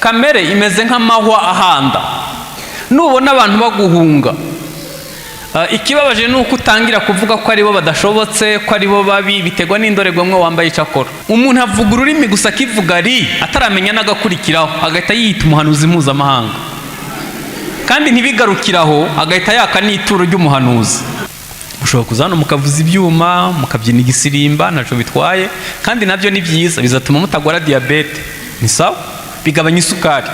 Kamere imeze nk'amahwa ahanda. Nubona abantu baguhunga, ikibabaje ni uko utangira kuvuga ko aribo badashobotse, ko aribo babi. Biterwa n'indorerwamo wambaye. Icakora umuntu avuga ururimi gusa, akivuga ri ataramenya n'agakurikiraho, agahita yiyita umuhanuzi mpuzamahanga. Kandi ntibigarukiraho, agahita yaka n'ituro ry'umuhanuzi. Mushobora kuza hano mukavuza ibyuma, mukabyina igisirimba, ntacyo bitwaye, kandi nabyo ni byiza, bizatuma mutagwara diyabete, ni sawa, bigabanya isukari.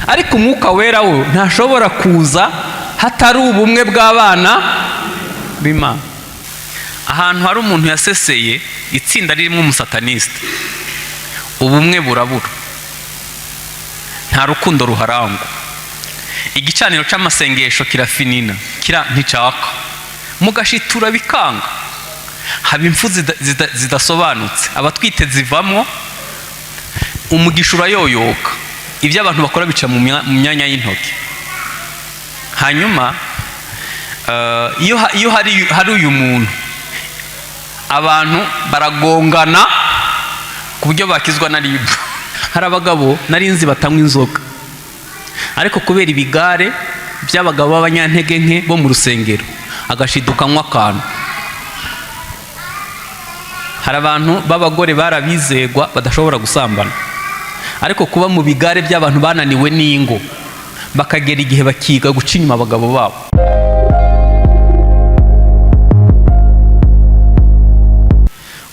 Ariko Umwuka Wera we ntashobora kuza hatari ubumwe bw'abana b'Imana. Ahantu hari umuntu yaseseye itsinda ririmo umusataniste, ubumwe burabura, nta rukundo ruharangwa. Igicaniro cy'amasengesho kirafinina, kira nticaka, mugashitura bikanga, haba impfu zidasobanutse, abatwite zivamwo, umugisha urayoyoka, ibyo abantu bakora bica mu myanya y'intoki. Hanyuma iyo hari uyu muntu, abantu baragongana ku buryo bakizwa na RIB. Hari abagabo nari nzi batanywa inzoga, ariko kubera ibigare by'abagabo b'abanyantege nke bo mu rusengero, agashiduka anywa akantu. Hari abantu b'abagore barabizegwa badashobora gusambana, ariko kuba mu bigare by'abantu bananiwe n'ingo, bakagera igihe bakiga guca inyuma abagabo babo.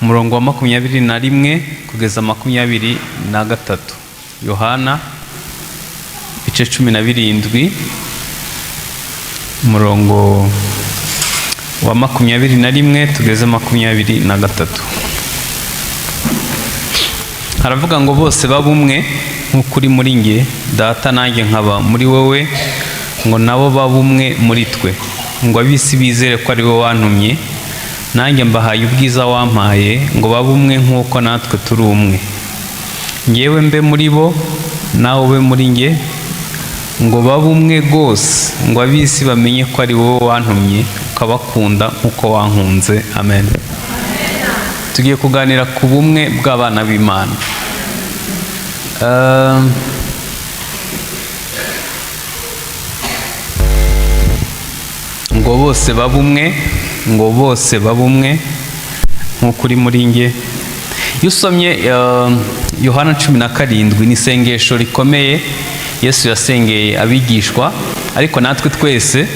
Umurongo wa 21 kugeza 23, Yohana ibice 17, umurongo wa 21 tugeze 23, haravuga ngo: "Bose babe umwe nk'uko uri muri nge, Data, nanjye nkaba muri wowe, ngo nabo babe umwe muri twe, ngo ab'isi bizere ko ari wowe wantumye. Nanjye mbahaye ubwiza wampaye, ngo babe umwe nk'uko natwe turi umwe. Ngewe mbe muri bo, nawe ube muri nge, ngo babe umwe rwose, ngo ab'isi bamenye ko ari wowe wantumye, ukabakunda nk'uko wankunze." Amen. Tugiye kuganira ku bumwe bw'abana b'Imana. Ngo bose babe umwe, ngo bose babe umwe nk'uko uri muri nge. Iyo usomye Yohana 17, ni isengesho rikomeye Yesu yasengeye abigishwa, ariko natwe twese,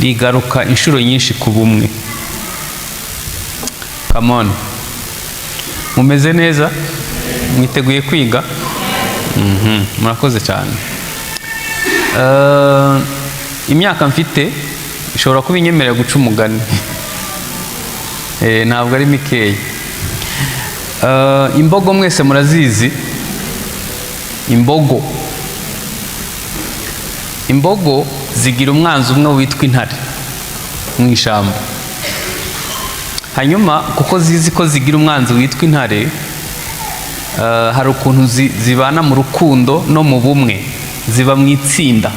rigaruka inshuro nyinshi ku bumwe. Come on, mumeze neza? Mwiteguye kwiga? Murakoze cyane. Imyaka mfite ishobora kuba inyemerera guca umugani. Ntabwo ari mikeya. Imbogo mwese murazizi. Imbogo zigira umwanzi umwe witwa intare mu ishyamba. Hanyuma kuko zizi ko zigira umwanzi witwa intare, hari ukuntu zibana mu rukundo no mu bumwe, ziba mu itsinda.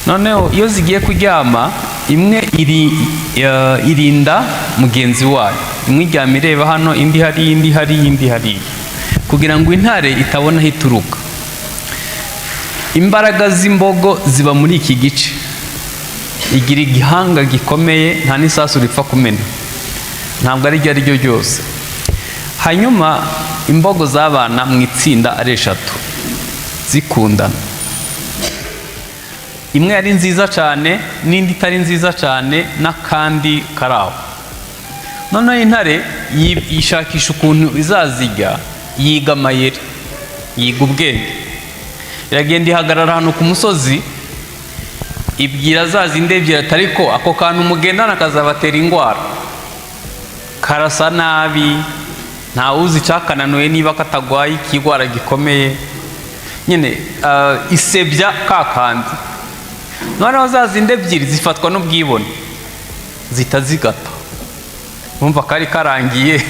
Noneho iyo zigiye kuryama, imwe irinda mugenzi wayo. Imwe iryama ireba hano, indi hariya, indi hariya, indi hariya, kugira ngo intare itabona aho ituruka. Imbaraga z'imbogo ziba muri iki gice. Igira igihanga gikomeye, nta n'isasu ripfa kumena, ntabwo ari ryo ari ryo ryose. Hanyuma imbogo zabana mu itsinda ari eshatu zikundana. Imwe yari nziza cyane, n'indi itari nziza cyane, n'akandi kari aho. Noneho intare yishakisha ukuntu izazijya, yiga amayeri, yiga ubwenge. Iragenda ihagarara ahantu ku musozi, ibwira za zindi ebyiri ati: "Ariko ako kantu mugendana kazabatera indwara, karasa nabi, ntawuzi icyakananuye niba katagwaye ikigwara gikomeye." Nyine isebya ka kandi. Noneho za zindi ebyiri zifatwa n'ubwibone, zihita zigata. Bumva kari karangiye.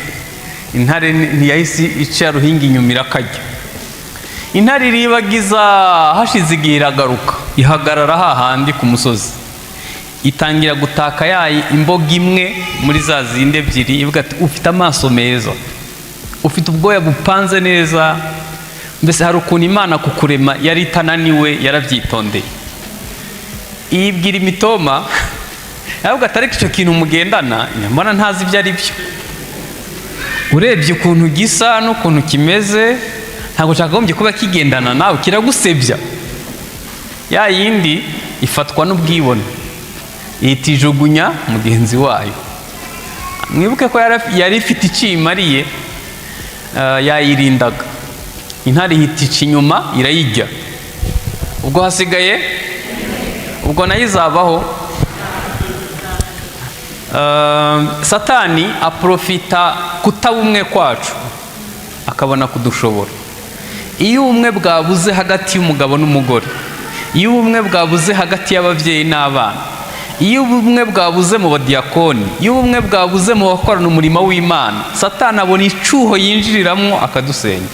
Intare ntiyahise ica ruhinga inyuma, irakajya. Intare iribagiza. Hashize igihe iragaruka, ihagarara hahandi ku musozi, itangira gutaka yayi imbogo imwe muri za zindi ebyiri, ivuga ati: "Ufite amaso meza, Ufite ubwoya bupanze neza. Mbese hari ukuntu Imana kukurema yari itananiwe, yarabyitondeye. Yibwira imitoma, yavuga ati: "Ariko icyo kintu mugendana nyamara ntazi ibyo ari byo. Urebye ukuntu gisa n'ukuntu kimeze, ntabwo cyakagombye kuba kigendana nawe, kiragusebya." Ya yindi ifatwa n'ubwibone, ihita ijugunya mugenzi wayo. Mwibuke ko yari ifite icyo imariye, yayirindaga. Intare ihita ica inyuma irayijya. Ubwo hasigaye, ubwo nayo izabaho. Satani aprofita kutaba umwe kwacu, akabona kudushobora. Iyo ubumwe bwabuze hagati y'umugabo n'umugore, iyo ubumwe bwabuze hagati y'ababyeyi n'abana, iyo ubumwe bwabuze mu badiyakoni, iyo ubumwe bwabuze mu bakorana umurimo w'Imana, Satani abona icyuho yinjiriramo akadusenya.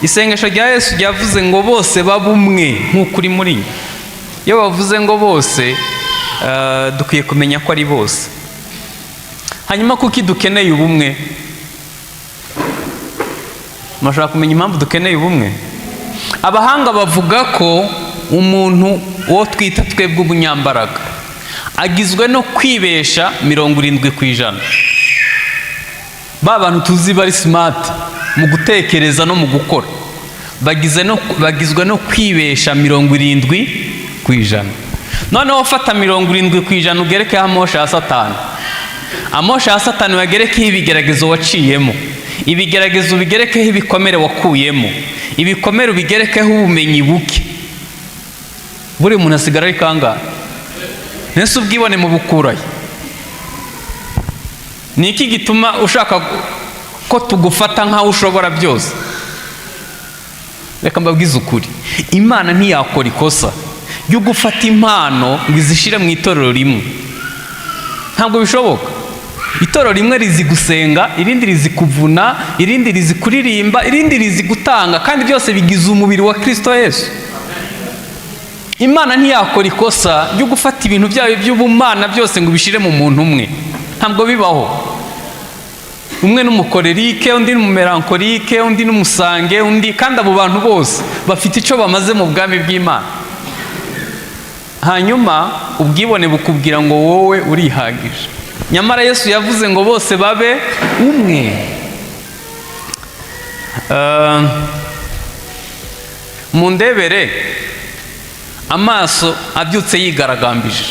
Isengesho rya Yesu ryavuze ngo bose babe umwe nk'uko uri muri njye. Iyo bavuze ngo bose, dukwiye kumenya ko ari bose. Hanyuma kuki dukeneye ubumwe? Murashobora kumenya impamvu dukeneye ubumwe? Abahanga bavuga ko umuntu uwo twita twebwe umunyambaraga agizwe no kwibesha 70%. Ba bantu tuzi bari smart mu gutekereza no mu gukora bagizwe no kwibesha 70%. Noneho fata 70% ugerekeho amosha ya Satani. Amosha ya Satani wagerekeho ibigeragezo waciyemo, ibigeragezo ubigerekeho ibikomere wakuyemo, ibikomere ubigerekeho ubumenyi buke, buri muntu asigara ari kangahe? Mbese ubwibone mu bukurahe? Ni iki gituma ushaka ko tugufata nk'aho ushobora byose? Reka mbabwize ukuri, Imana ntiyakora ikosa ryo gufata impano ngo izishyire mu itorero rimwe. Ntabwo bishoboka. Itorero rimwe rizi gusenga, irindi rizi kuvuna, irindi rizi kuririmba, irindi rizi gutanga, kandi byose bigize umubiri wa Kirisito Yesu. Imana ntiyakora ikosa ryo gufata ibintu byayo by'ubumana byose ngo ubishyire mu muntu umwe. Ntabwo bibaho. Umwe ni umucolérique, undi ni umumélancolique, undi ni umusanguin, undi kandi abo bantu bose bafite icyo bamaze mu bwami bw'Imana. Hanyuma ubwibone bukubwira ngo wowe urihagije, nyamara Yesu yavuze ngo bose babe umwe. Mundebere amaso abyutse yigaragambije,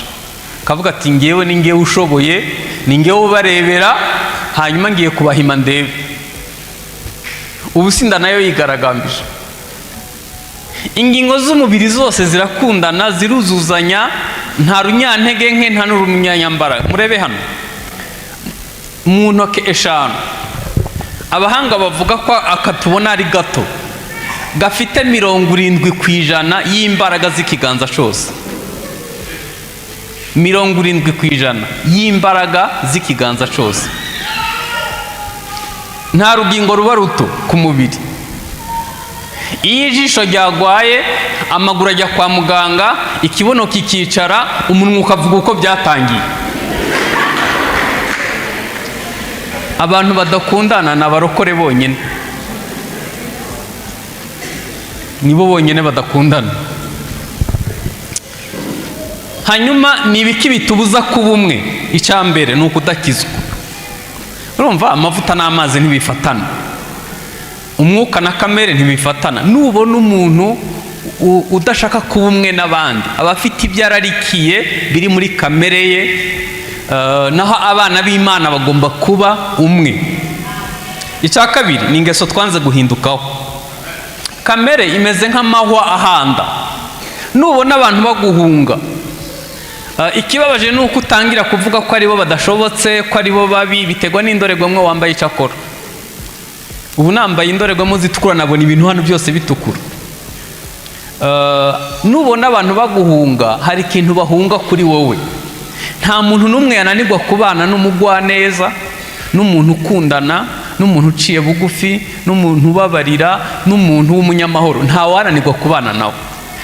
akavuga ati: "Ngewe ni ngewe ushoboye, ni ngewe ubarebera, hanyuma ngiye kubahima ndebe." Ubu sinda nayo yigaragambije. Ingingo z'umubiri zose zirakundana, ziruzuzanya, nta runyantege nke, nta n'urunyanyambaraga. Murebe hano mu ntoki eshanu, abahanga bavuga ko aka tubona ari gato gafite 70% y'imbaraga z'ikiganza cyose. 70% y'imbaraga z'ikiganza cyose. Nta rugingo ruba ruto ku mubiri. Iyo ijisho ryagwaye, amaguru ajya kwa muganga, ikibuno kikicara, umunwa ukavuga uko byatangiye. Abantu badakundana ni abarokore bonyine, nibo bonyine badakundana. Hanyuma ni ibiki bitubuza kuba umwe? Icya mbere ni ukudakizwa. Urumva, amavuta n'amazi ntibifatana, umwuka na kamere ntibifatana. Nubona umuntu udashaka kuba umwe n'abandi, aba afite ibyo ararikiye biri muri kamere ye. Naho abana b'Imana bagomba kuba umwe. Icya kabiri ni ingeso twanze guhindukaho. Kamere imeze nk'amahwa ahanda. Nubona abantu baguhunga, ikibabaje ni uko utangira kuvuga ko aribo badashobotse, ko aribo babi. Biterwa n'indorerwamo wambaye. Icyakora ubu nambaye indorerwamo zitukura, nabona ibintu hano byose bitukura. Nubona abantu baguhunga, hari ikintu bahunga kuri wowe. Nta muntu n'umwe yananirwa kubana n'umugwaneza, n'umuntu ukundana, n'umuntu uciye bugufi, n'umuntu ubabarira, n'umuntu w'umunyamahoro. Nta wananirwa kubana nawe.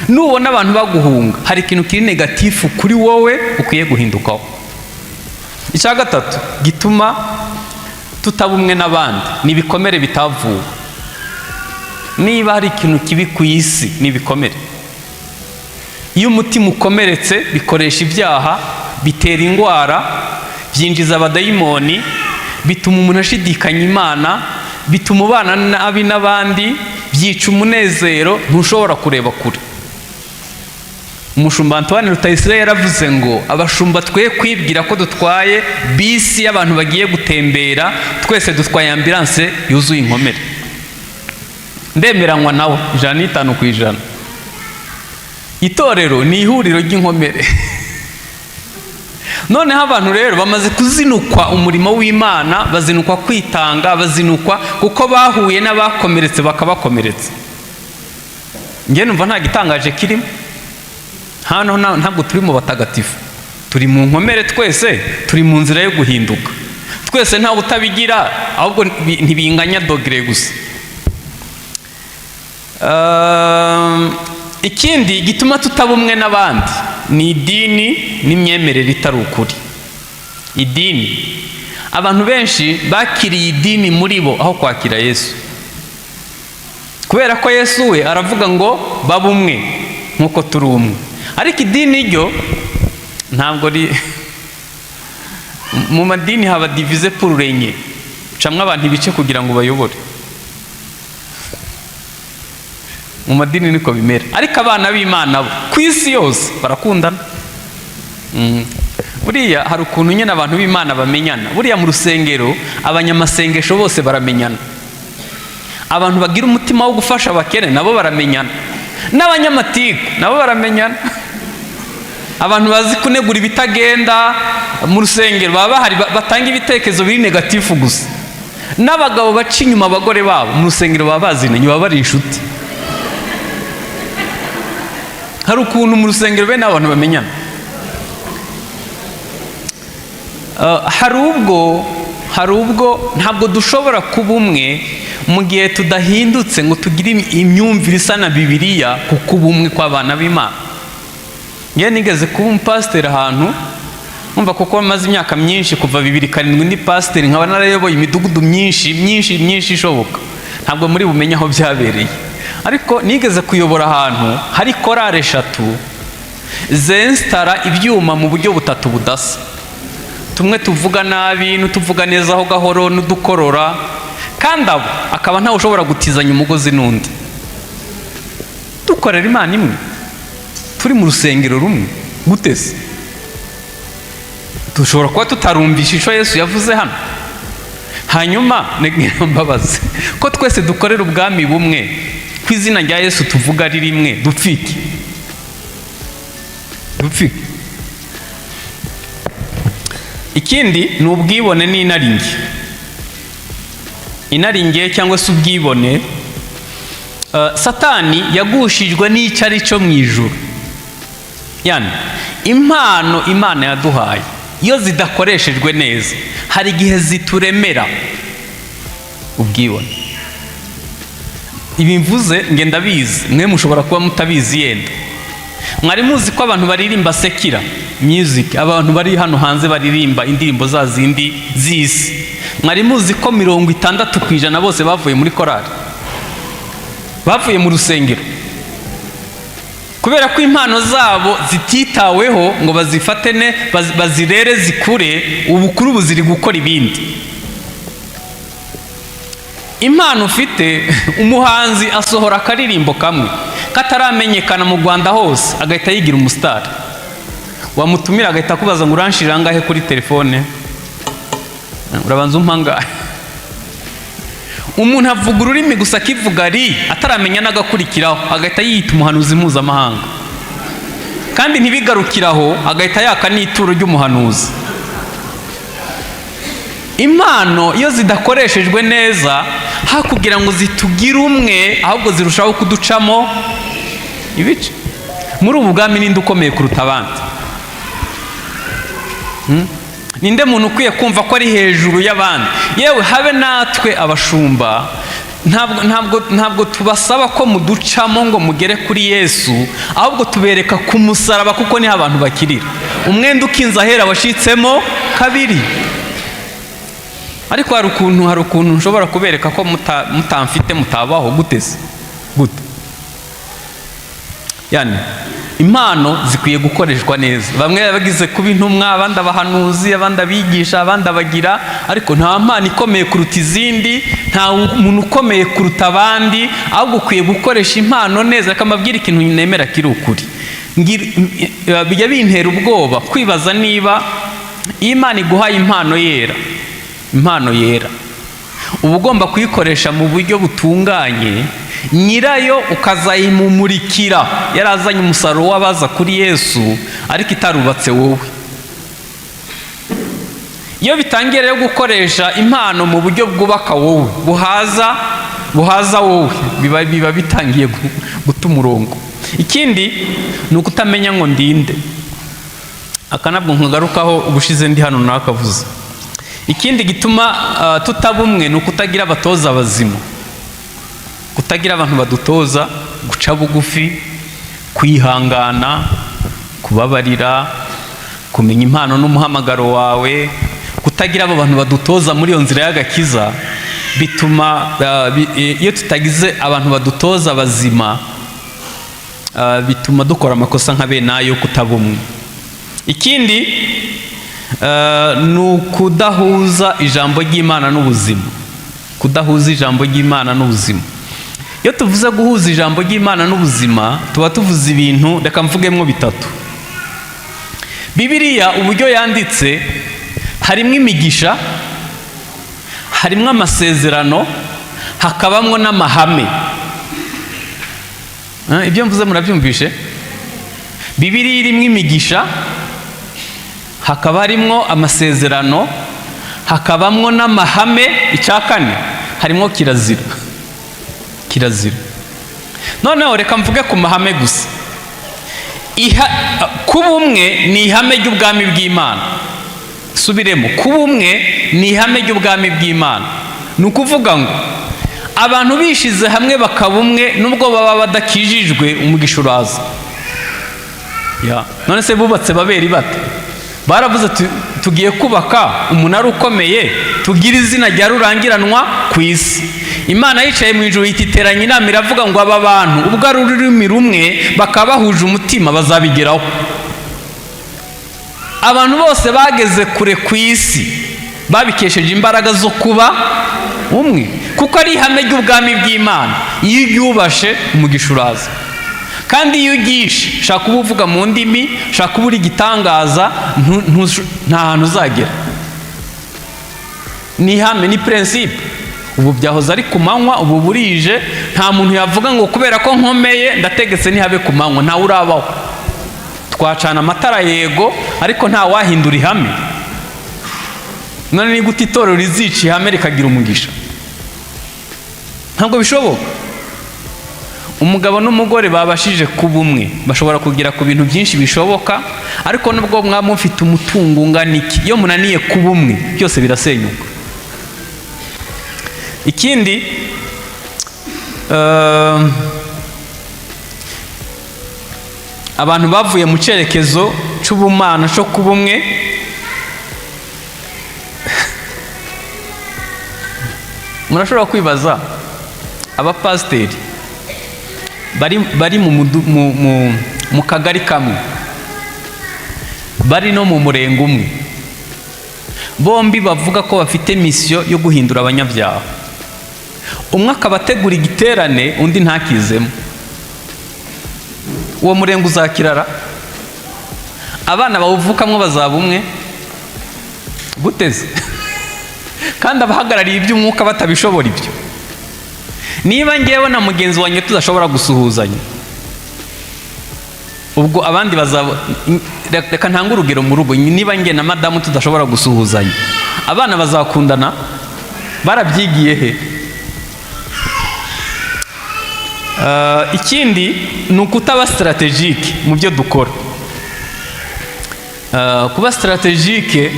Nubona abantu baguhunga, hari ikintu kiri négatif kuri wowe ukwiye guhindukaho. Icya gatatu gituma Tutaba umwe n'abandi ni ibikomere bitavuwe. Niba hari ikintu kibi ku isi, ni ibikomere. Iyo umutima ukomeretse, bikoresha ibyaha, bitera indwara, byinjiza abadayimoni, bituma umuntu ashidikanya Imana, bituma ubana nabi n'abandi, byica umunezero, ntushobora kureba kure. Umushumba Antoine Rutayisire yaravuze ngo abashumba twe kwibwira ko dutwaye bisi y'abantu bagiye gutembera, twese dutwaye ambulance yuzuye inkomere. Ndemeranywa nawe 105%. Itorero ni ihuriro ry'inkomere. Noneho abantu rero bamaze kuzinukwa umurimo w'Imana, bazinukwa kwitanga, bazinukwa kuko bahuye n'abakomeretse bakabakomeretsa. Njye numva nta gitangaje kirimo hano. Ntabwo turi mu batagatifu, turi mu nkomere twese, turi mu nzira yo guhinduka twese, ntawe utabigira, ahubwo ntibinganya degré gusa. Ikindi gituma tutaba umwe n'abandi ni idini n'imyemerere itari ukuri. Idini, abantu benshi bakiriye idini muri bo aho kwakira Yesu, kubera ko Yesu we aravuga ngo babe umwe nk'uko turi umwe. Ariko idini ryo ntabwo ri mu madini haba diviser pour régner, ucamwo abantu ibice kugira ngo bayobore. Mu madini niko bimera, ariko abana b'Imana bo ku isi yose barakundana. Buriya hari ukuntu nyine abantu b'Imana bamenyana. Buriya mu rusengero abanyamasengesho bose baramenyana, abantu bagira umutima wo gufasha abakene nabo baramenyana, n'abanyamatiku nabo baramenyana, abantu bazi kunegura ibitagenda mu rusengero baba bahari, batanga ibitekerezo biri négatif gusa, n'abagabo baca inyuma abagore babo mu rusengero baba bazinanye, baba bari inshuti. Hari ukuntu mu rusengero bene abantu bamenyana. Hari ubwo ntabwo dushobora kuba umwe mu gihe tudahindutse ngo tugire imyumvire isa na Bibiliya, kuko ubumwe kw'abana b'Imana. Ngewe nigeze kuba umupasiteri ahantu, numva kuko maze imyaka myinshi, kuva 2007 ndi pasiteri, nkaba narayoboye imidugudu myinshi myinshi myinshi ishoboka. Ntabwo muri bumenye aho byabereye, ariko nigeze kuyobora ahantu hari korari eshatu zensitara ibyuma mu buryo butatu budasa, tumwe tuvuga nabi n'utuvuga neza aho gahoro n'udukorora, kandi abo akaba ntawe ushobora gutizanya umugozi n'undi. Dukorera Imana imwe, turi mu rusengero rumwe, gute se dushobora kuba tutarumvisha icyo Yesu yavuze hano? Hanyuma mbabaze, ko twese dukorera ubwami bumwe, ko izina rya Yesu tuvuga ari rimwe, dupfike dupfike? Ikindi ni ubwibone n'inaringe. Inaringe cyangwa se ubwibone, Satani yagushijwe n'icyo ari cyo mu ijuru. Yani impano Imana yaduhaye, iyo zidakoreshejwe neza, hari igihe zituremera ubwibone. Ibi mvuze nge ndabizi, mwe mushobora kuba mutabizi. Yenda mwari muzi ko abantu baririmba secular music, abantu bari hano hanze baririmba indirimbo za zindi z'isi, mwari muzi ko 60% bose bavuye muri korali, bavuye mu rusengero, kubera ko impano zabo zititaweho ngo bazifate ne bazirere zikure, ubu kuri ubu ziri gukora ibindi? Impano ufite, umuhanzi asohora akaririmbo kamwe kataramenyekana mu Rwanda hose, agahita yigira umusitari. Wamutumira agahita akubaza ngo: "Uranshirira angahe kuri telefone? Urabanza umpa angahe?" Umuntu avuga ururimi gusa, akivuga ri ataramenya n'agakurikiraho, agahita yiyita umuhanuzi mpuzamahanga. Kandi ntibigarukire aho, agahita yaka n'ituro ry'umuhanuzi. Impano iyo zidakoreshejwe neza, hakugira ngo zitugire umwe, ahubwo zirushaho kuducamo ibice. Muri ubu bwami ninde ukomeye kuruta abandi? Ninde muntu ukwiye kumva ko ari hejuru y'abandi? Yewe, habe natwe abashumba, ntabwo tubasaba ko muducamo ngo mugere kuri Yesu, ahubwo tubereka ku musaraba, kuko niho abantu bakirira. Umwenda ukinze ahera wacitsemo kabiri. Ariko hari ukuntu nshobora kubereka ko mutamfite mutabaho. Gute se? Gute? Yani impano zikwiye gukoreshwa neza. Bamwe bagize kuba intumwa, abandi abahanuzi, abandi abigisha, abandi abagira, ariko nta mpano ikomeye kuruta izindi, nta muntu ukomeye kuruta abandi, ahubwo ukwiye gukoresha impano neza. Reka mbabwire ikintu nemera kiri ukuri. Bijya bintera ubwoba kwibaza niba iyo Imana iguhaye impano yera, impano yera uba ugomba kuyikoresha mu buryo butunganye, nyirayo ukazayimumurikira yarazanye umusaruro w'abaza kuri Yesu, ariko itarubatse wowe. Iyo bitangiye rero gukoresha impano mu buryo bwubaka wowe, buhaza wowe, biba bitangiye guta umurongo. Ikindi ni ukutamenya ngo ndinde. Aka nabwo nkagarukaho, ubushize ndi hano nakavuze. Ikindi gituma tutaba umwe ni ukutagira abatoza bazima, kutagira abantu badutoza guca bugufi, kwihangana, kubabarira, kumenya impano n'umuhamagaro wawe. Kutagira abo bantu badutoza muri iyo nzira y'agakiza bituma iyo tutagize abantu badutoza bazima, bituma dukora amakosa nka bene ayo kutaba umwe. Ikindi ni ukudahuza ijambo ry'Imana n'ubuzima, kudahuza ijambo ry'Imana n'ubuzima. Iyo tuvuze guhuza ijambo ry'Imana n'ubuzima, tuba tuvuze ibintu, reka mvugemo bitatu. Bibiliya uburyo yanditse harimo imigisha, harimo amasezerano, hakabamo n'amahame. Ibyo mvuze murabyumvishe? Bibiliya irimo imigisha, hakaba harimo amasezerano, hakabamo n'amahame. Icya kane harimo kirazira, kirazira. Noneho reka mvuge ku mahame gusa. Kuba umwe ni ihame ry'ubwami bw'Imana. Subiremo: kuba umwe ni ihame ry'ubwami bw'Imana. Ni ukuvuga ngo abantu bishize hamwe bakaba umwe, nubwo baba badakijijwe, umugisha uraza. Ya. None se bubatse Baberi bate? Baravuze: "Tugiye kubaka umunara ukomeye, tugire izina rya rurangiranwa ku isi." Imana yicaye mu ijuru ihita iteranya inama, iravuga ngo aba bantu ubwo ari ururimi rumwe, bakaba bahuje umutima, bazabigeraho. Abantu bose bageze kure ku isi babikesheje imbaraga zo kuba umwe, kuko ari ihame ry'ubwami bw'Imana. Iyo uryubashe, umugisha uraza. Kandi iyo uryishe, shaka kuba uvuga mu ndimi, shaka kuba uri igitangaza, nta hantu uzagera. Ni ihame, ni principe. Ubu byahoze ari ku manywa, ubu burije. Nta muntu yavuga ngo kubera ko nkomeye ndategetse ntihabe ku manywa, ntawe urabaho. Twacana amatara, yego, ariko nta wahindura ihame. None ni gute itorero rizica ihame rikagira umugisha? Ntabwo bishoboka. Umugabo n'umugore babashije kuba umwe bashobora kugera ku bintu byinshi bishoboka, ariko nubwo mwaba mufite umutungo ungana iki, iyo munaniye kuba umwe byose birasenyuka. Ikindi, abantu bavuye mu cyerekezo cy'ubumana cyo kuba umwe. Murashobora kwibaza abapasiteri bari mu kagari kamwe, bari no mu murenge umwe, bombi bavuga ko bafite mission yo guhindura abanyabyaha, umwe akaba ategura igiterane, undi ntakizemo. Uwo murenge uzakirara? Abana bawuvukamo bazaba umwe guteze, kandi abahagarariye iby'umwuka batabishobora ibyo? Niba ngewe na mugenzi wanjye tudashobora gusuhuzanya, ubwo abandi bazaba? Reka ntange urugero mu rugo: niba nge na madamu tudashobora gusuhuzanya, abana bazakundana barabyigiye he? Ikindi ni ukutaba stratégique mu byo dukora. Kuba stratégique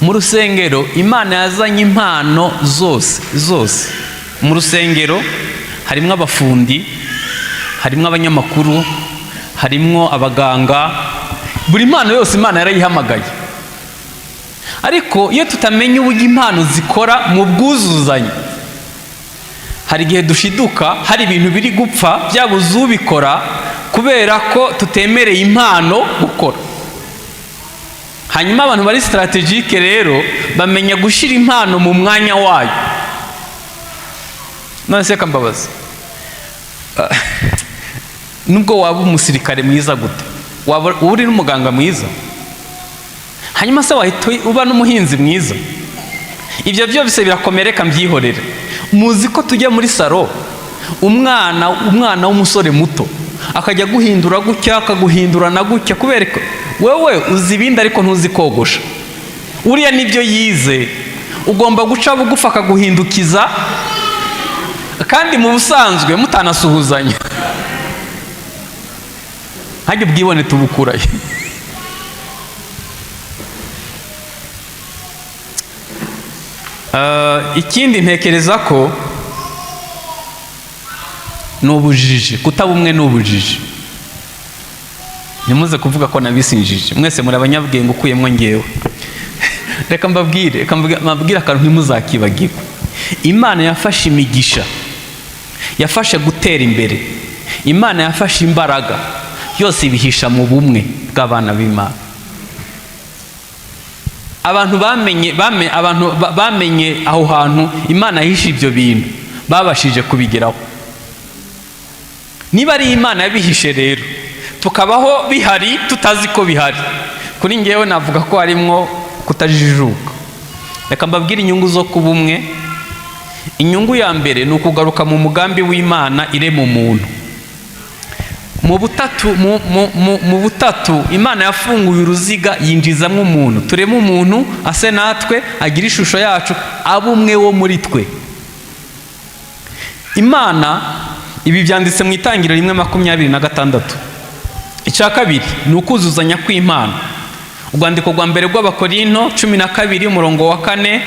mu rusengero, Imana yazanye impano zose zose mu rusengero. Harimo abafundi, harimo abanyamakuru, harimo abaganga, buri mpano yose Imana yarayihamagaye. Ariko iyo tutamenya uburyo impano zikora mu bwuzuzanye, hari igihe dushiduka hari ibintu biri gupfa byabuze ubikora, kubera ko tutemereye impano gukora. Hanyuma abantu bari stratégique rero bamenya gushyira impano mu mwanya wayo. None se mbabaza, nubwo waba umusirikare mwiza gute, waba uri n'umuganga mwiza, hanyuma se wahita uba n'umuhinzi mwiza? Ibyo byose birakomereka, mbyihorere. Muzi ko tujya muri salon, umwana w'umusore muto akajya aguhindura gutya, akaguhindura na gutya, kubera ko wowe uzi ibindi ariko ntuzi kogosha. Uriya nibyo yize. Ugomba guca bugufi akaguhindukiza, kandi mu busanzwe mutanasuhuzanya. Ntajya ubwibone tubukurayo. Ikindi ntekereza ko ni ubujiji. Kutaba umwe ni ubujiji. Ntimuze kuvuga ko nabisinjije, mwese muri abanyabwenge ukuyemo ngewe. Reka mbabwire akantu ntimuzakibagirwe. Imana yafashe imigisha, yafashe gutera imbere, Imana yafashe imbaraga, byose ibihisha mu bumwe bw'abana b'Imana. Abantu bamenye aho hantu Imana yahishe ibyo bintu, babashije kubigeraho. Niba ari Imana yabihishe rero, tukabaho bihari tutazi ko bihari, kuri ngewe navuga ko harimwo kutajijuka. Reka mbabwire inyungu zo kuba umwe. Inyungu ya mbere ni ukugaruka mu mugambi w'Imana irema umuntu. Mu butatu Imana yafunguye uruziga, yinjizamo umuntu. Tureme umuntu ase natwe, agira ishusho yacu, abe umwe wo muri twe. Imana ibi byanditse mu Itangiriro 1:26. Icya kabiri ni ukuzuzanya kw'impano. Urwandiko rwa mbere rw'Abakorinto 12, umurongo wa 4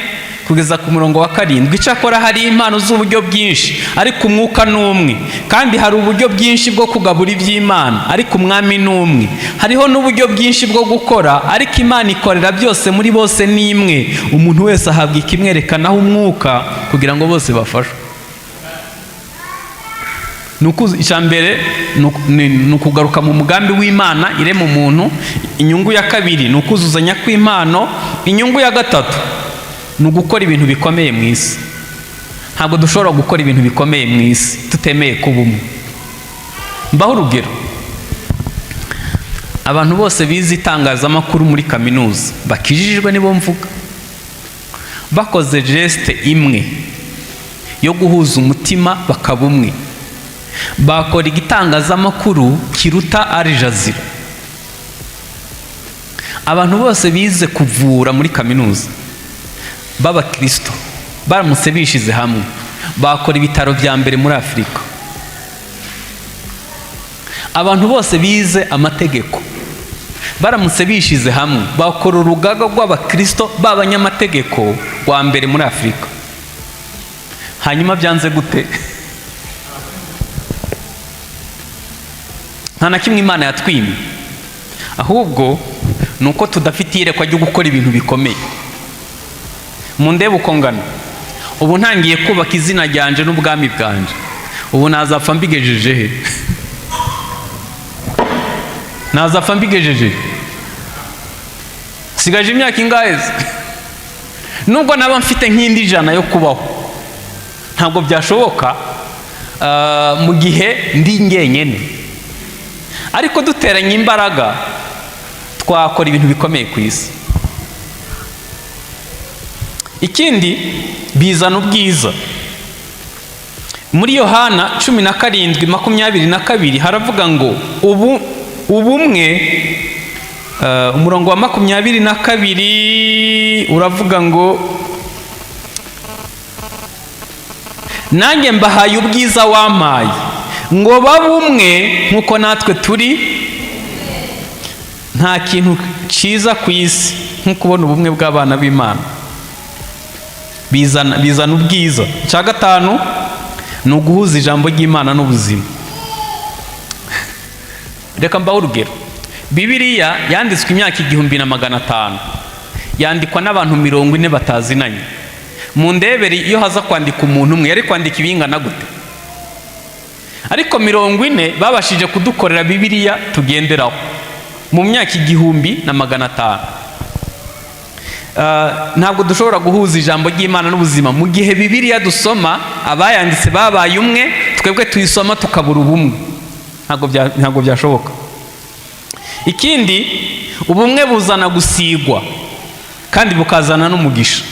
kugeza ku murongo wa 7: "Icyakora hari impano z'uburyo bwinshi, ariko Umwuka ni umwe. Kandi hari uburyo bwinshi bwo kugabura iby'Imana, ariko Umwami ni umwe. Hariho n'uburyo bwinshi bwo gukora, ariko Imana ikorera byose muri bose ni imwe. Umuntu wese ahabwa ikimwerekanaho Umwuka kugira ngo bose bafashwe." Icya mbere ni ukugaruka mu mugambi w'Imana irema umuntu. Inyungu ya kabiri ni ukuzuzanya kw'impano. Inyungu ya gatatu ni ugukora ibintu bikomeye mu isi. Ntabwo dushobora gukora ibintu bikomeye mu isi tutemeye kuba umwe. Mbaho urugero: abantu bose bize itangazamakuru muri kaminuza bakijijwe, nibo mvuga, bakoze geste imwe yo guhuza umutima bakaba umwe, bakora igitangazamakuru kiruta Al Jazeera. Abantu bose bize kuvura muri kaminuza b'abakirisito baramutse bishize hamwe, bakora ibitaro bya mbere muri Afurika. Abantu bose bize amategeko baramutse bishize hamwe, bakora urugaga rw'abakirisito b'abanyamategeko rwa mbere muri Afurika. Hanyuma byanze gute? Nta na kimwe Imana yatwimye, ahubwo ni uko tudafite iyerekwa ryo gukora ibintu bikomeye. Mu ndebe uko ngana ubu, ntangiye kubaka izina ryanje n'ubwami bwanje, ubu nazapfa mbigejeje he? Nazapfa mbigejeje? Sigaje imyaka ingahe se? Nubwo naba mfite nk'indi 100 yo kubaho, ntabwo byashoboka mu gihe ndi njyenyine. Ariko duteranye imbaraga twakora ibintu bikomeye ku isi. Ikindi, bizana ubwiza. Muri Yohana 17:22 haravuga ngo ubu ubumwe, umurongo wa 22 uravuga ngo: "Nanjye mbahaye ubwiza wampaye, ngo babe umwe nk'uko natwe turi." Nta kintu cyiza ku isi nko kubona ubumwe bw'abana b'Imana. Bizana ubwiza. Icya gatanu ni uguhuza ijambo ry'Imana n'ubuzima. Reka mbahe urugero: Bibiliya yanditswe imyaka 1500. Yandikwa n'abantu 40 batazinanye. Mu ndebere, iyo haza kwandika umuntu umwe, yari kwandika ibingana gute? Ariko 40 babashije kudukorera Bibiliya tugenderaho mu myaka 1500. Ntabwo dushobora guhuza ijambo ry'Imana n'ubuzima mu gihe Bibiliya dusoma abayanditse babaye umwe, twebwe tuyisoma tukabura ubumwe. Ntabwo byashoboka. Ikindi, ubumwe buzana gusigwa kandi bukazana n'umugisha.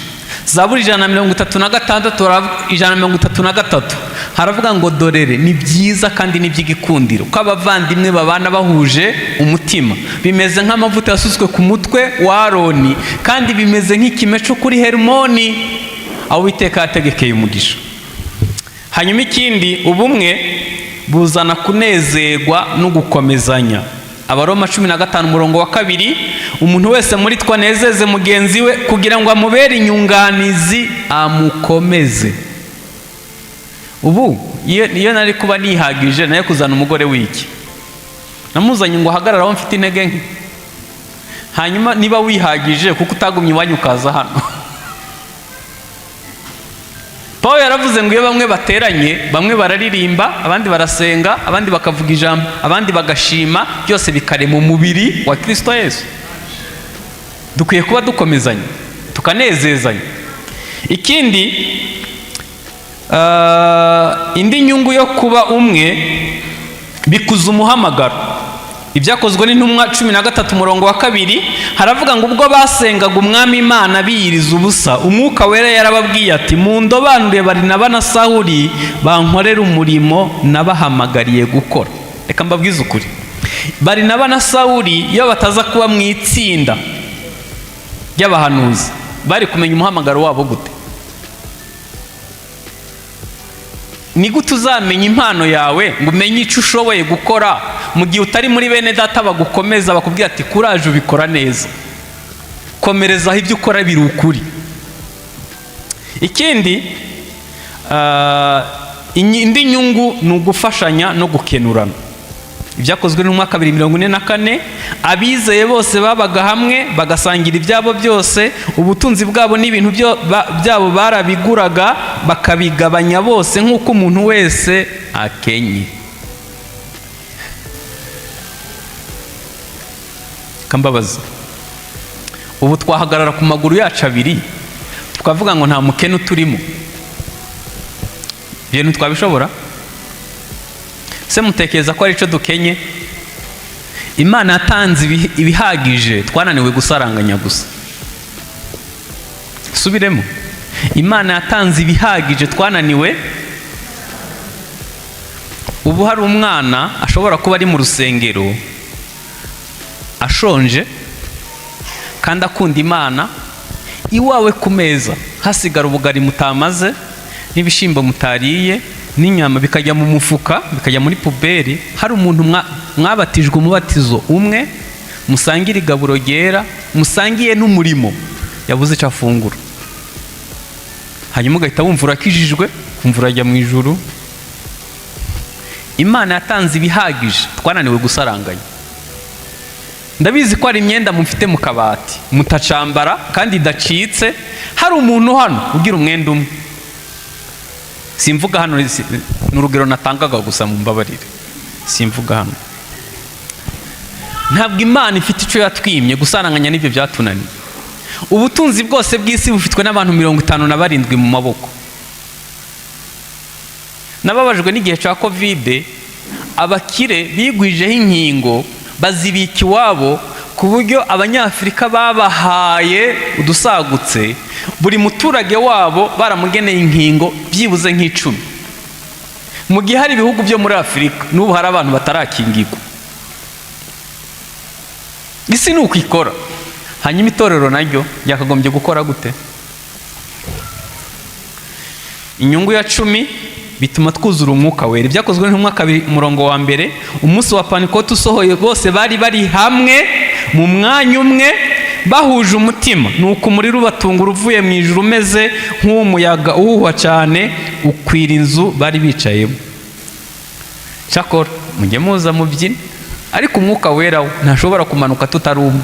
Zaburi 136, 133, haravuga ngo: "Dorere ni byiza kandi ni iby'igikundiro ko abavandimwe babana bahuje umutima. Bimeze nk'amavuta yasutswe ku mutwe wa Aroni, kandi bimeze nk'ikime cyo kuri Herumoni, aho Uwiteka yategekeye umugisha." Hanyuma ikindi, ubumwe buzana kunezerwa no gukomezanya. Abaroma 15 umurongo wa 2: "Umuntu wese muri twe anezeze mugenzi we kugira ngo amubere inyunganizi, amukomeze." Ubu iyo nari kuba nihagije, nayo kuzana umugore w'iki? Namuzanye ngo ahagarare aho mfite intege nke. Hanyuma niba wihagije, kuko utagumye iwanyu ukaza hano? Paul yaravuze ngo iyo bamwe bateranye, bamwe bararirimba, abandi barasenga, abandi bakavuga ijambo, abandi bagashima, byose bikarema umubiri wa Kristo Yesu. Dukwiye kuba dukomezanya, tukanezezanya. Ikindi, indi nyungu yo kuba umwe, bikuza umuhamagaro. Ibyakozwe n'Intumwa 13 umurongo wa 2 haravuga ngo: "Ubwo basengaga Umwami Imana biyiriza ubusa, Umwuka Wera yarababwiye ati: 'Mundobanure Barinaba na Sawuli bankorere umurimo nabahamagariye gukora.'" Reka mbabwize ukuri, Barinaba na Sawuli iyo bataza kuba mu itsinda ry'abahanuzi, bari kumenya umuhamagaro wabo gute? Ni gute uzamenya impano yawe, ngo umenye icyo ushoboye gukora, mu gihe utari muri bene data bagukomeza, bakubwira ati: "Kuraje, ubikora neza, komerezaho, ibyo ukora biri ukuri"? Ikindi, indi nyungu ni ugufashanya no gukenurana. Ibyakozwe n'umwaka 2:44: "Abizeye bose babaga hamwe, bagasangira ibyabo byose. Ubutunzi bwabo n'ibintu byabo barabiguraga, bakabigabanya bose nk'uko umuntu wese akenye." Kambabaza, ubu twahagarara ku maguru yacu abiri tukavuga ngo nta mukene uturimo? Ibintu twabishobora se? Mutekereza ko ari cyo dukenye? Imana yatanze ibihagije, twananiwe gusaranganya gusa. Subiremo: Imana yatanze ibihagije, twananiwe. Ubu hari umwana ashobora kuba ari mu rusengero ashonje kandi akunda Imana, iwawe ku meza hasigara ubugari mutamaze n'ibishyimbo mutariye n'inyama, bikajya mu mufuka, bikajya muri poubelle. Hari umuntu mwabatijwe umubatizo umwe, musangira igaburo ryera, musangiye n'umurimo, yabuze icyo afungura, hanyuma ugahita wumva urakijijwe, kumva urajya mu ijuru. Imana yatanze ibihagije, twananiwe gusaranganya. Ndabizi ko hari imyenda mufite mu kabati mutacambara kandi idacitse. Hari umuntu hano ugira umwenda umwe? Simvuga hano, ni urugero natangaga gusa, mu mbabarire, simvuga hano. Ntabwo Imana ifite icyo yatwimye, gusaranganya n'ibyo byatunaniye. Ubutunzi bwose bw'isi bufitwe n'abantu 57 mu maboko. Nababajwe n'igihe cya COVID, abakire bigwijeho inkingo bazibika iwabo, ku buryo Abanyafurika babahaye udusagutse, buri muturage wabo baramugeneye inkingo byibuze nk'icumi, mu gihe hari ibihugu byo muri Afurika n'ubu hari abantu batarakingirwa. Isi ni uko ikora. Hanyuma itorero naryo ryakagombye gukora gute? Inyungu ya 10, bituma twuzura Umwuka Wera. Ibyakozwe n'Intumwa 2 umurongo wa 1: "Umunsi wa Pantekote usohoye, bose bari bari hamwe mu mwanya umwe, bahuje umutima. Nuko umuriro ubatungura uvuye mu ijuru umeze nk'uw'umuyaga uhuha cyane, ukwira inzu bari bicayemo." Cyakora mujye muza mubyine, ariko Umwuka Wera we ntashobora kumanuka tutari umwe.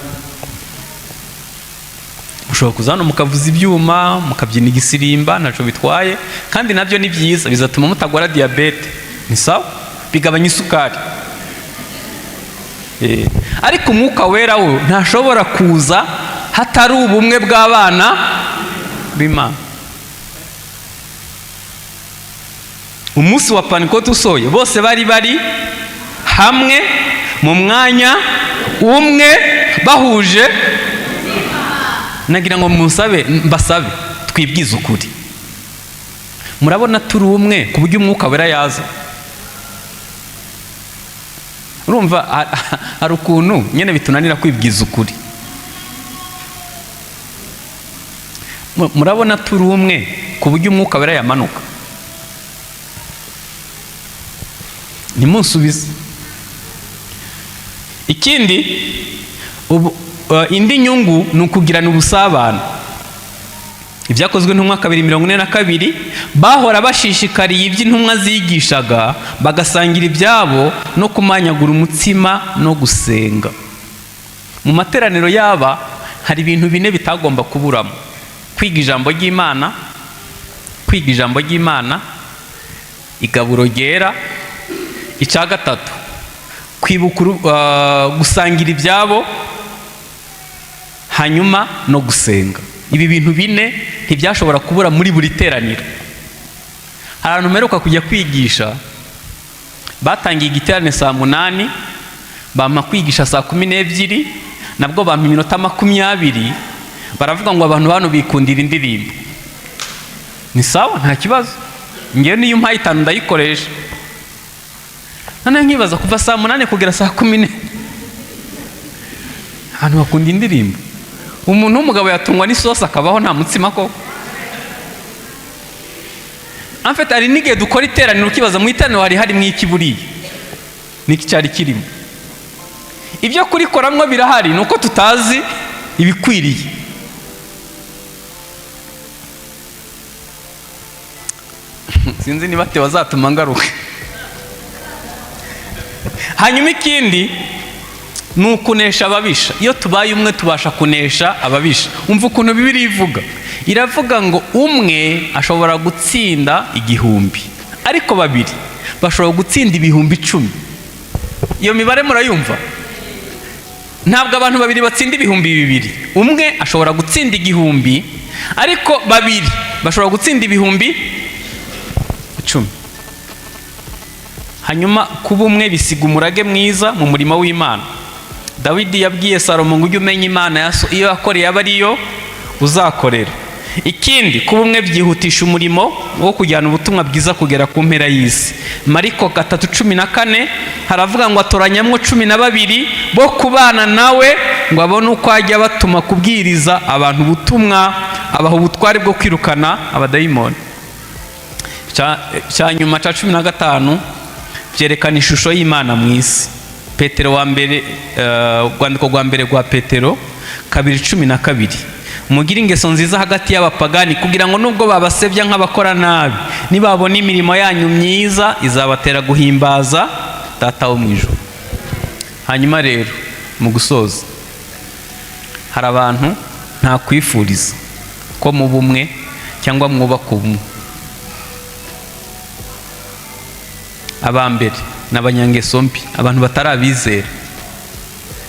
Mushobora kuza hano mukavuza ibyuma, mukabyina igisirimba, ntacyo bitwaye, kandi nabyo ni byiza, bizatuma mutagwara diyabete, ni sawa, bigabanya isukari. Ariko Umwuka Wera we ntashobora kuza hatari ubumwe bw'abana b'Imana. Umunsi wa Pantekote usohoye, bose bari bari hamwe mu mwanya umwe bahuje. Nagira ngo musabe, mbasabe twibwize ukuri. Murabona turi umwe ku buryo Umwuka Wera yaza? Urumva hari ukuntu nyine bitunanira kwibwiza ukuri. Murabona turi umwe ku buryo Umwuka Wera yamanuka? Ntimunsubize. Ikindi, indi nyungu ni ukugirana ubusabane. Ibyakozwe n'Intumwa 2:42, bahora bashishikariye iby'intumwa zigishaga, bagasangira ibyabo no kumanyagura umutsima no gusenga. Mu materaniro yaba hari ibintu bine bitagomba kuburamo: kwiga ijambo ry'Imana, kwiga ijambo ry'Imana, igaburo ryera, icya gatatu kwibuka gusangira ibyabo, hanyuma no gusenga. Ibi bintu bine ntibyashobora kubura muri buri teraniro. Hari ahantu mperuka kujya kwigisha, batangiye igiterane saa 8, bampa kwigisha saa 12, nabwo bampa iminota 20, baravuga ngo abantu hano bikundira indirimbo. Ni sawa, nta kibazo, ngewe niyo umpaye 5 ndayikoresha. Noneho nkibaza, kuva saa 8 kugera saa 14, abantu bakunda indirimbo. Umuntu w'umugabo yatungwa n'isosi akabaho nta mutsima koko? En fait, hari n'igihe dukora iteraniro ukibaza mu iteraniro hari harimo iki, buriya niki cyari kirimo? Ibyo kurikoramwo birahari, ni uko tutazi ibikwiriye. Sinzi niba Theo azatuma ngaruka. Hanyuma ikindi ni ukunesha ababisha. Iyo tubaye umwe tubasha kunesha ababisha. Umva ukuntu Bibiliya ivuga, iravuga ngo umwe ashobora gutsinda 1000, ariko babiri bashobora gutsinda 10,000. Iyo mibare murayumva? Ntabwo abantu babiri batsinda 2000. Umwe ashobora gutsinda 1000, ariko babiri bashobora gutsinda 10,000. Hanyuma kuba umwe bisiga umurage mwiza mu murimo w'Imana. Dawidi yabwiye Salomo ngo ujye umenya Imana ya so, iyo yakoreye aba ariyo uzakorera. Ikindi, kuba umwe byihutisha umurimo wo kujyana ubutumwa bwiza kugera ku mpera y'isi. Mariko 3:14 haravuga ngo atoranyamwo 12 bo kubana nawe, ngo abone uko ajya batuma kubwiriza abantu ubutumwa, abaha ubutware bwo kwirukana abadayimoni. Cya nyuma cya 15 byerekana ishusho y'Imana mu isi. Petero wa mbere, urwandiko rwa mbere rwa Petero 2:12: mugire ingeso nziza hagati y'abapagani, kugira ngo nubwo babasebya nk'abakora nabi, nibabona imirimo yanyu myiza izabatera guhimbaza Data wo mu ijuru. Hanyuma rero mu gusoza, hari abantu ntakwifuriza ko mu bumwe cyangwa mwubaka ubumwe. Aba mbere ni abanyangeso mbi, abantu batarabizera,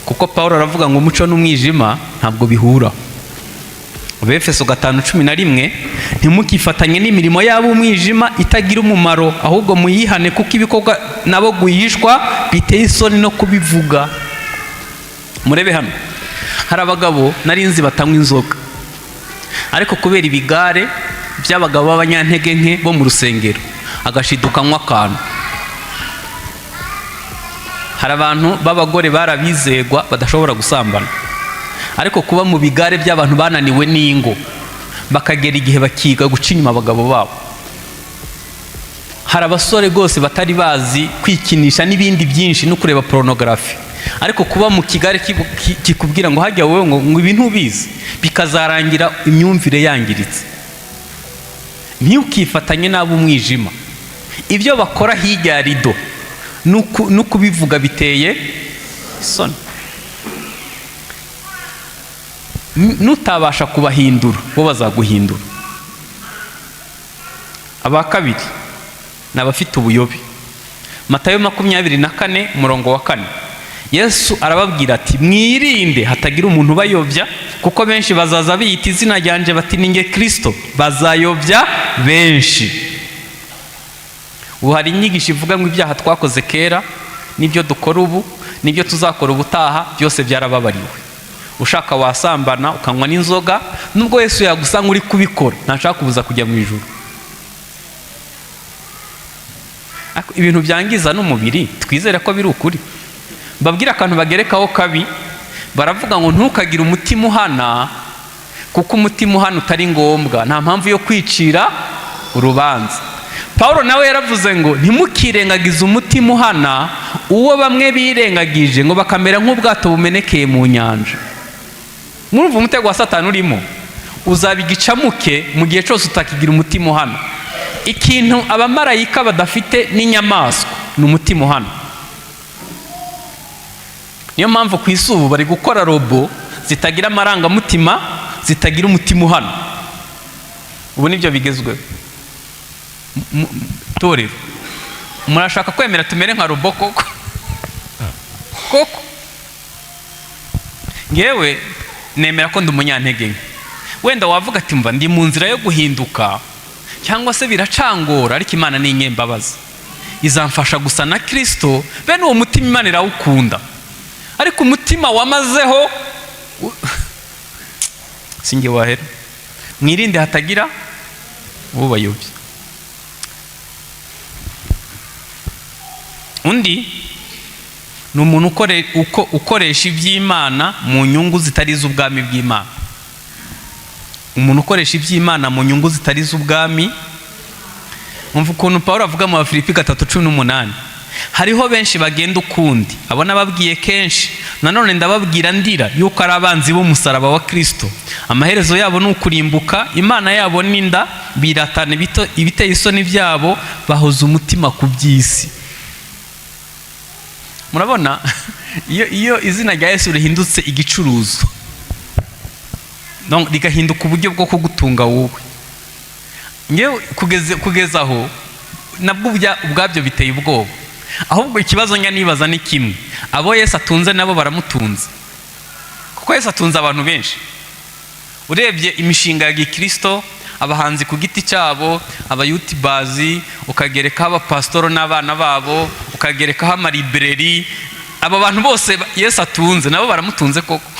kuko Paul aravuga ngo umuco n'umwijima ntabwo bihura. Befeso 5:11: ntimukifatanye n'imirimo yabo umwijima itagira umumaro, ahubwo muyihane, kuko ibikorwa nabo guhishwa biteye isoni no kubivuga. Murebe hano, hari abagabo nari nzi batanywa inzoga, ariko kubera ibigare by'abagabo b'abanyantege nke bo mu rusengero agashiduka anywa akantu. Hari abantu b'abagore barabizegwa badashobora gusambana, ariko kuba mu bigare by'abantu bananiwe n'ingo bakagera igihe bakiga guca inyuma abagabo babo. Hari abasore rwose batari bazi kwikinisha n'ibindi byinshi no kureba porunogarafi, ariko kuba mu kigare kikubwira ngo hajya wowe ngo ibi ntubizi, bikazarangira imyumvire yangiritse. Ntukifatanye n'ab'umwijima, ibyo bakora hirya ya rido no kubivuga biteye isoni. Nutabasha kubahindura, bo bazaguhindura. Aba kabiri ni abafite ubuyobe. Matayo 24 umurongo wa 4, Yesu arababwira ati: "Mwirinde hatagira umuntu ubayobya, kuko benshi bazaza biyita izina ryanjye bati: 'Ni nge Kirisito,' bazayobya benshi." Ubu hari inyigisho ivuga ngo ibyaha twakoze kera n'ibyo dukora ubu n'ibyo tuzakora ubutaha byose byarababariwe. Ushaka wasambana, ukanywa n'inzoga, nubwo Yesu yagusanga uri kubikora, ntashaka kubuza kujya mu ijuru. Ibintu byangiza n'umubiri, twizere ko biri ukuri. Mbabwire akantu bagerekaho kabi. Baravuga ngo ntukagire umutima uhana, kuko umutima uhana utari ngombwa, nta mpamvu yo kwicira urubanza. Paul nawe yaravuze ngo ntimukirengagize umutima uhana, uwo bamwe birengagije ngo bakamera nk'ubwato bumenekeye mu nyanja. Murumva umutego wa Satani urimo? Uzaba igicamuke mu gihe cyose utakigira umutima uhana. Ikintu abamarayika badafite n'inyamaswa ni umutima uhana. Niyo mpamvu ku isi ubu bari gukora robo zitagira amarangamutima, zitagira umutima uhana. Ubu nibyo bigezweho. Torero, murashaka kwemera tumere nka robo koko koko? Ngewe nemera ko ndi umunyantege nke. Wenda wavuga ati: "Mva ndi mu nzira yo guhinduka," cyangwa se biracangora, ariko Imana ni inyembabazi, izamfasha gusa na Kirisito. Bene uwo mutima Imana irawukunda, ariko umutima wamazeho sinjye wahera. Mwirinde hatagira ubayobya. Undi ni umuntu ukoresha iby'Imana mu nyungu zitari iz'ubwami bw'Imana. Umuntu ukoresha iby'Imana mu nyungu zitari iz'ubwami. Umva ukuntu Paul avuga mu Bafilipi 3:18: "Hariho benshi bagenda ukundi, abo nababwiye kenshi, nanone ndababwira ndira, yuko ari abanzi b'umusaraba wa Kirisito. Amaherezo yabo ni ukurimbuka, Imana yabo n'inda, biratana ibiteye isoni byabo, bahoza umutima ku by'isi." Murabona iyo izina rya Yesu rihindutse igicuruzo, rigahinduka uburyo bwo kugutunga wowe, ngewe kugeza aho nabwo ubwabyo biteye ubwoba. Ahubwo ikibazo njya nibaza ni kimwe: abo Yesu atunze nabo baramutunze? Kuko Yesu atunze abantu benshi. Urebye imishinga ya gikirisito, abahanzi ku giti cyabo, abayutubazi, ukagerekaho abapasitoro n'abana babo, ukagerekaho amalibreri, aba bantu bose Yesu atunze nabo baramutunze koko?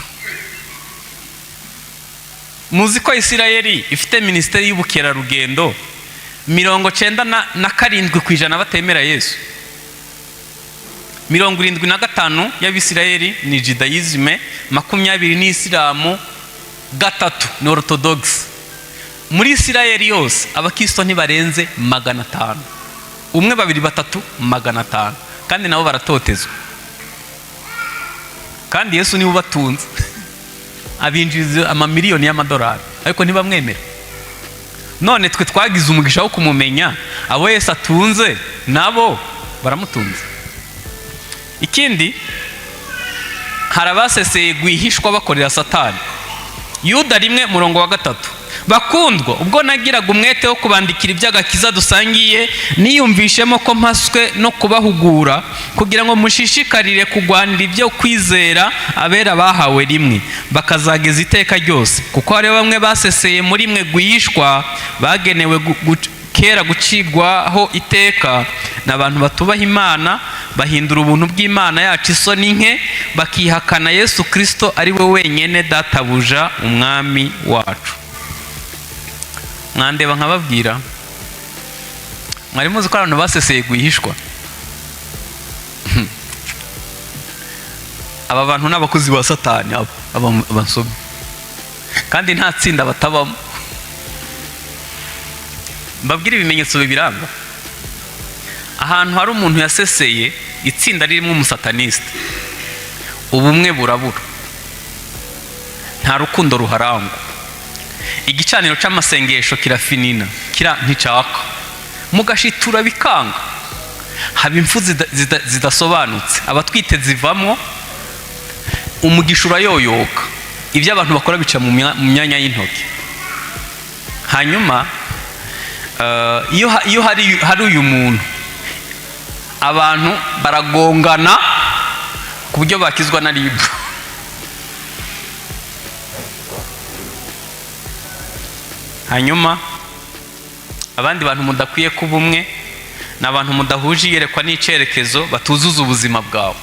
Muzi ko Isirayeli ifite minisiteri y'ubukerarugendo, 97% batemera Yesu? 75 y'Abisirayeli ni judayizime, 20 ni Isilamu, 3 ni orthodox. Muri Isirayeli yose abakristo ntibarenze 500, 1, 2, 3, 500, kandi nabo baratotezwa. Kandi Yesu niwe ubatunze, abinjiriza amamiliyoni y'amadolari, ariko ntibamwemera. None twe twagize umugisha wo kumumenya, abo Yesu atunze nabo baramutunze? Ikindi, hari abaseseye rwihishwa bakorera Satani. Yuda 1 murongo wa 3: "Bakundwa, ubwo nagiraga umwete wo kubandikira iby'agakiza dusangiye, niyumvishemo ko mpaswe no kubahugura, kugira ngo mushishikarire kurwanira ibyo kwizera abera bahawe rimwe, bakazageza iteka ryose. Kuko hariho bamwe baseseye muri mwe rwihishwa, bagenewe kera gucirwaho iteka, ni abantu batubaha Imana, bahindura ubuntu bw'Imana yacu isoni nke, bakihakana Yesu Kirisito ari we wenyine Databuja, Umwami wacu." Mwandeba nkababwira, mwari muzi ko abantu baseseye rwihishwa? Aba bantu ni abakozi ba Satani, aba basomyi, kandi nta tsinda batabamo. Mbabwire ibimenyetso bibiranga. Ahantu hari umuntu yaseseye, itsinda ririmo umusataniste, ubumwe burabura, nta rukundo ruharangwa, igicaniro cy'amasengesho kirafinina, kira nticaka, mugashitura bikanga, haba impfu zidasobanutse, abatwite zivamo, umugisha urayoyoka. Ibyo abantu bakora bica mu myanya y'intoki. Hanyuma iyo hari uyu muntu, abantu baragongana ku buryo bakizwa na RIB. Hanyuma abandi bantu mudakwiye kuba umwe ni abantu mudahuje iyerekwa n'icyerekezo, batuzuza ubuzima bwawe.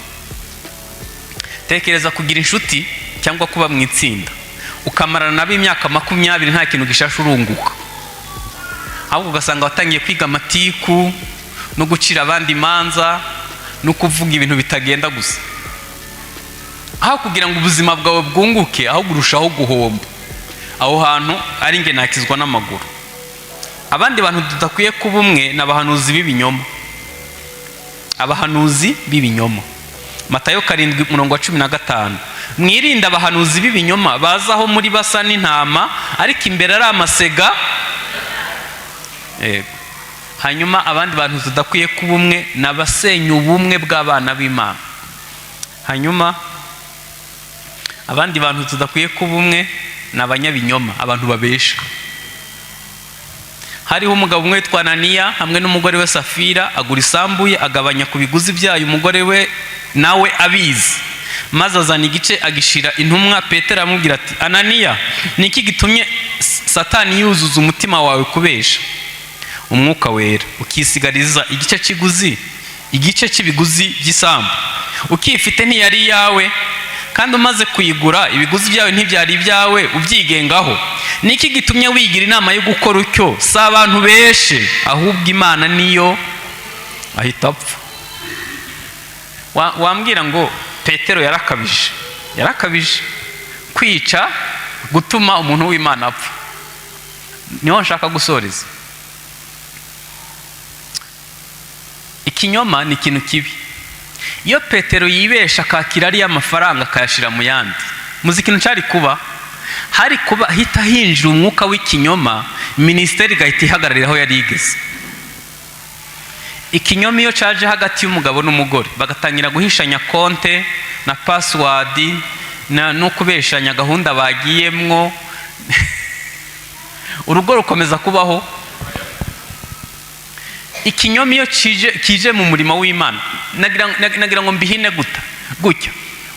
Tekereza kugira inshuti cyangwa kuba mu itsinda ukamarana nabo imyaka 20 nta kintu gishasha urunguka, ahubwo ugasanga watangiye kwiga amatiku no gucira abandi imanza no kuvuga ibintu bitagenda gusa, aho kugira ngo ubuzima bwawe bwunguke, ahubwo urushaho guhomba. Aho hantu ari nge nakizwa n'amaguru. Abandi bantu tudakwiye kuba umwe ni abahanuzi b'ibinyoma. Abahanuzi b'ibinyoma, Matayo 7 umurongo wa 15: "Mwirinde abahanuzi b'ibinyoma baza aho muri basa n'intama, ariko imbere ari amasega." Yego. Hanyuma abandi bantu tudakwiye kuba umwe ni abasenya ubumwe bw'abana b'Imana. Hanyuma abandi bantu tudakwiye kuba umwe ni abanyabinyoma, abantu babesha. Hariho umugabo umwe witwa Ananiya hamwe n'umugore we Safira, agura isambu ye, agabanya ku biguzi byayo umugore we nawe abizi, maze azana igice agishira intumwa. Petero aramubwira ati: "Ananiya, ni iki gitumye Satani yuzuza umutima wawe kubesha Umwuka Wera, ukisigariza igice cy'iguzi, igice cy'ibiguzi by'isambu? Ukifite ntiyari iyawe? Kandi umaze kuyigura ibiguzi byawe ntibyari ibyawe ubyigengaho? Ni iki gitumye wigira inama yo gukora utyo? Si abantu beshe, ahubwo Imana niyo." Ahita apfa. Wambwira ngo Petero yarakabije, yarakabije kwica, gutuma umuntu w'Imana apfa. Niho nshaka gusoreza. Ikinyoma ni ikintu kibi. Iyo Petero yibesha akakira ariya mafaranga akayashyira mu yandi, muzi ikintu cyari kuba? Hari kuba hita hinjira umwuka w'ikinyoma, minisiteri igahita ihagararira aho yari igeze. Ikinyoma iyo cyaje hagati y'umugabo n'umugore, bagatangira guhishanya konte na password no kubeshanya gahunda bagiyemwo, urugo rukomeza kubaho? Ikinyoma iyo kije mu murimo w'Imana, nagira ngo mbihine guta gutya: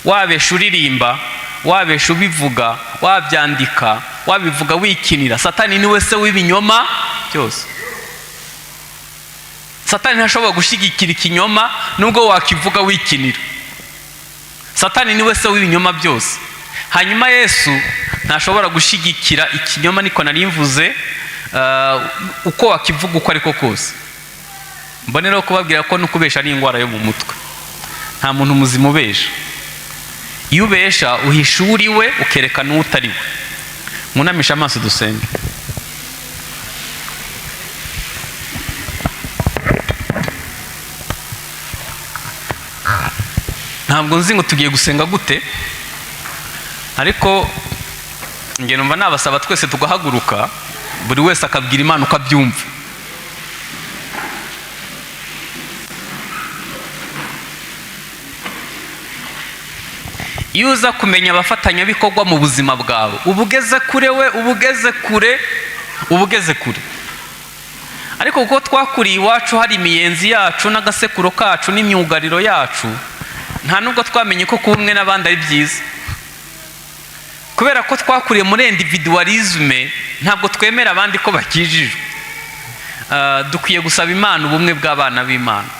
wabesha uririmba, wabesha ubivuga, wabyandika, wabivuga wikinira, Satani niwe se w'ibinyoma byose. Satani ntashobora gushyigikira ikinyoma nubwo wakivuga wikinira. Satani niwe se w'ibinyoma byose. Hanyuma Yesu ntashobora gushyigikira ikinyoma, niko nari mvuze, uko wakivuga uko ariko kose. Mboneraho kubabwira ko no kubesha ari indwara yo mu mutwe. Nta muntu muzima ubesha. Iyo ubesha uhisha uri we, ukerekana uwo utari we. Mwunamishe amaso dusenge. Ntabwo nzi ngo tugiye gusenga gute, ariko njye numva nabasaba twese tugahaguruka, buri wese akabwira Imana uko abyumva. Iyo uza kumenya abafatanyabikorwa mu buzima bwawe, uba ugeze kure we, uba ugeze kure, uba ugeze kure. Ariko kuko twakuriye iwacu hari imiyenzi yacu n'agasekuro kacu n'imyugariro yacu, nta nubwo twamenye ko kuba umwe n'abandi ari byiza. Kubera ko twakuriye muri individualisme, ntabwo twemera abandi ko bakijijwe. Dukwiye gusaba Imana ubumwe bw'abana b'Imana.